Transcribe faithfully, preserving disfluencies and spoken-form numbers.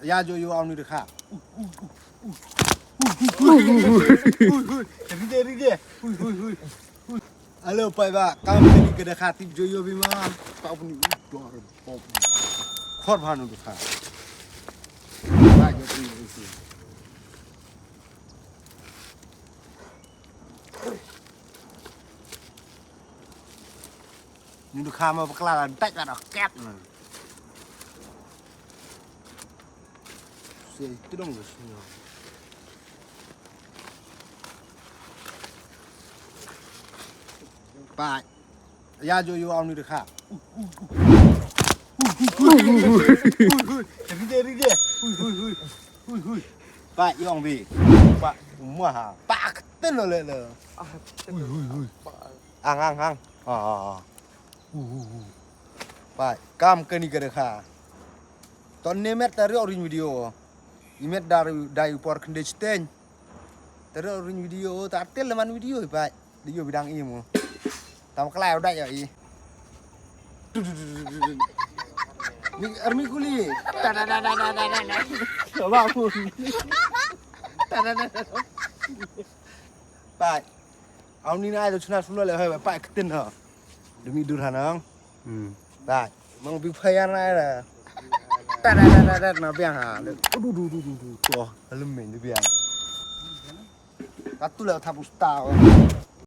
Ya jo yo auni dekha. Ui, ui, ui. Ui, ui, ui. Ride, ride. Ui, ui, ui. Ui. Alo, pait ba, kam kani ka dekha tip jo yo bima. Pau puni, ui, dor, pop. Khor bhanu dekha. Ba jo puni, ui, ui. Ni dekha ma bakla la dai ka dah kat na. Si, tu dong ke sini. Pait. Ya jo yo auni dekha. Ui, ui, ui. Ui, ui, ui. Ride, ride. Ui, ui, ui. Ui, ui. Pait, yo ang bi. Pait, umah ha. Pait, keten lo le le. Ui, ui, ui. Ang, ang, ang. Ah, ah, ah. Uh, uh, uh. Pait, kam kani ka dekha. Ton ne met ta rio ring video. I met dar dai por khende chiteng. Ta rio ring video, ta tel man video, pait. Di yo bidang i mo. Tam klai dai yo i. Ni army kuli. Ta da da da da da da. Ba ku. Ta da da da. Pait. Auni na ai do chuna sulo le hai pait keten ha. Demi dur hanang. Hmm. Pait. Mang bi phayar na ai da. Ta da da da da na biang ha. Du du du du du. To. Alum men du biang. Katu le thap usta.